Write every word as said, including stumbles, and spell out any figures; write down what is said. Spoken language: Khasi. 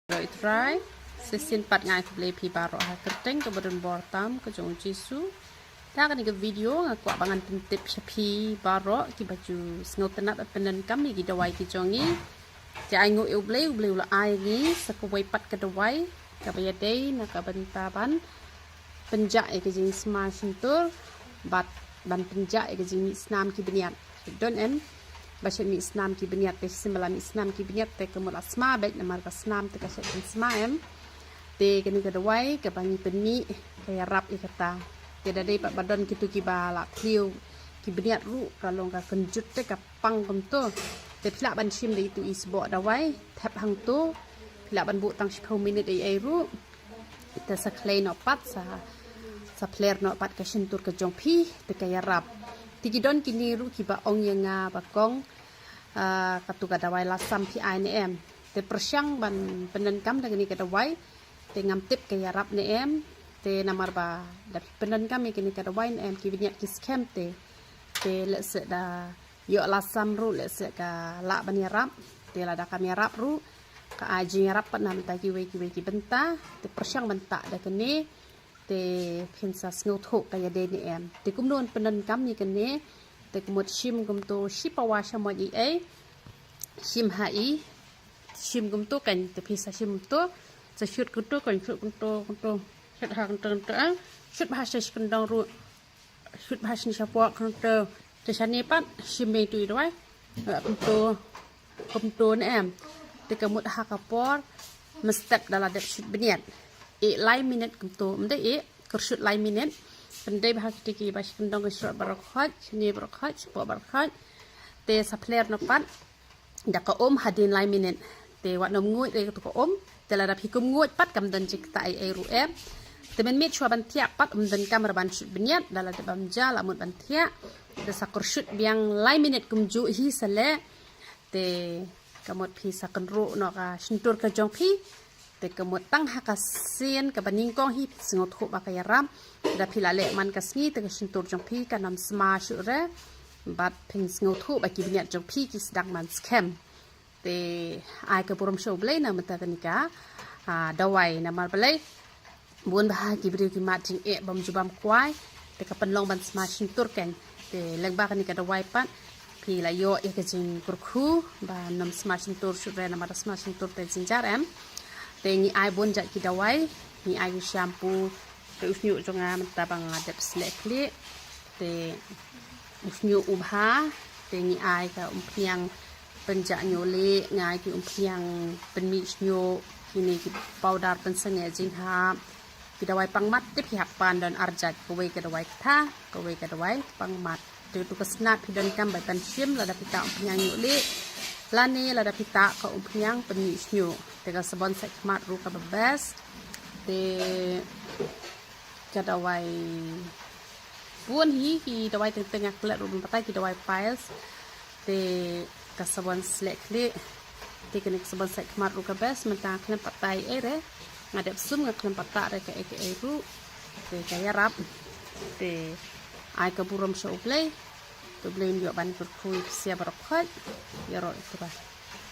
Ïaroh Trai, shisien pat nga ai khublei phi baroh ha ka kyrteng kaba don bor tam ka jong u Jisu. Da kane ka video nga kwah ba ngan pyntip sha phi baroh kiba ju sngewtynnat ban pyndonkam ïa ki dawai ki jong ngi. Te ai nguh ïa U Blei, U Blei u la ai ngi sa kawei pat ka dawai kaba ïadei na ka bynta ban pynjah ïa ka jingsma shyntur bad ban pynjah ïa ka jingmih snam ki bniat. Don em ba shu mih snam ki bniat, te shisien ba la mih snam ki bniat te ka mut la sma beit namar ka snam te ka shu pynsma em. Te kane ka dawai kaba ngi pynmih ka ïarap ïa kata. Te da dei pat ba don kito kiba la thliew ki bniat ruh ka long ka kynjut te ka pang kumto. Te phi lah ban shim da itu i sboh dawai thep hangto. Phi lah ban buh tang shiphew minit ei ei ruh. Te sa khlei noh pat, sa, sa phler noh pat ka shyntur ka jong phi, te ka ïarap. Te ki don kine ruh kiba ong ïa nga ba kong, ah, katu ka dawai lasam phi ai ne em. Te pyrshang ban pyndonkam da kane ka dawai, te ngam tip ka ïarap ne em. Te namar ba da phi pyndonkam ïa kane ka dawai ne em ki bniat ki skhem te. Te lehse da ïoh lasam ruh lehse ka lah ban ïarap. Te lada kam ïarap ruh ka ai jingïarap pat na bynta kiwei kiwei ki bynta. Te pyrshang ban tah da kane te phin sa sngewthuh ka ïadei ne em. Te kumno ban pyndonkam ïa kane, te ka mut shim kumto shi pawa shamoit ei ei. Shim ha i, shim kumto kan, te phi sa shim kumto. Sa shut kumto kan, shut kumto kumto. Shut ha kumto kumto ah. Shut bha sha shi kyndong ruh. Shut bha shane shapoh kumto. Te shane pat shim beit tu i dawai. Kumto, kumto ne em. Te ka mut ha ka por mynstep da la dep shut bniat. Ei lai minit kumto, ym dei ei, kyrshut lai minit. Pyndei bha kiti kiba shi kyndong ka shrot baroh khoit, shane baroh khoit, shapoh baroh khoit. Te sa phler noh pat da ka um hadien lai minit. Te wat nym nguid re katu ka um. Te lada phi kum nguid pat kam don jingktah ei ei ruh em. Te mynmiet shuwa ban thiah pat ym donkam re ban shut bniat, da la dep bam ja la mut ban thiah. Te sa kyrshut biang lai minit kumjuh hi sa leh. Te ka mut phi sa kynruh noh ka shyntur ka jong phi. Te ka mut tang ha ka sien kaba nyngkong hi phi sngewthuh ba ka ïarap. Da phi la leh man ka sngi te ka shyntur jong phi kan ym sma shuh re. Bad phin sngewthuh ba ki bniat jong phi ki sdang ban skhem. Te ai ka burom sha U Blei na bynta kane ka, ah, dawai namar balei bun bha ki briew ki mad jingeh bym ju bam kwai. Te ka pynlong ban sma shyntur kan. Te lyngba kane ka dawai pat phi la ïoh ïa ka jingkyrkhu ba nym sma shyntur shuh re namar da sma shyntur te jynjar em. Te ngi ai bun jait ki dawai, ngi ai u shampoo, te u shñiuh jong nga mynta ba nga dep sleh khlieh. Te u shñiuh u bha, te ngi ai ka umphniang pynjah ñiuh lieh, ngi ai ki umphniang pynmih shñiuh, kine ki powder pynsangeh jinghap. Ki dawai pang mat te phi hap pan don ar jait, kawei ka dawai ktha, kawei ka dawai pang mat. Te tu ka snat phi donkam ba pynshim lada phi tah umphniang ñiuh lieh. Lane lada phi tah ka umphniang pynmih shñiuh. Te ka sabon sait khmat ruh kaba best. Te ka dawai bun hi ki dawai teng teng nga klet ruh ban batai ki dawai piles. Te ka sabon sleh khlieh. Te kane ka sabon sait khmat ruh ka best, mynta nga khlem pat tah ei re. Nga dep sum nga khlem pat tah re kaei kaei ruh. Te ka ïarap. Te ai ka burom sha U Blei. Te U Blei un ïoh ban kyrkhu ïa phi baroh khoit. Ïaroh ïa u Trai.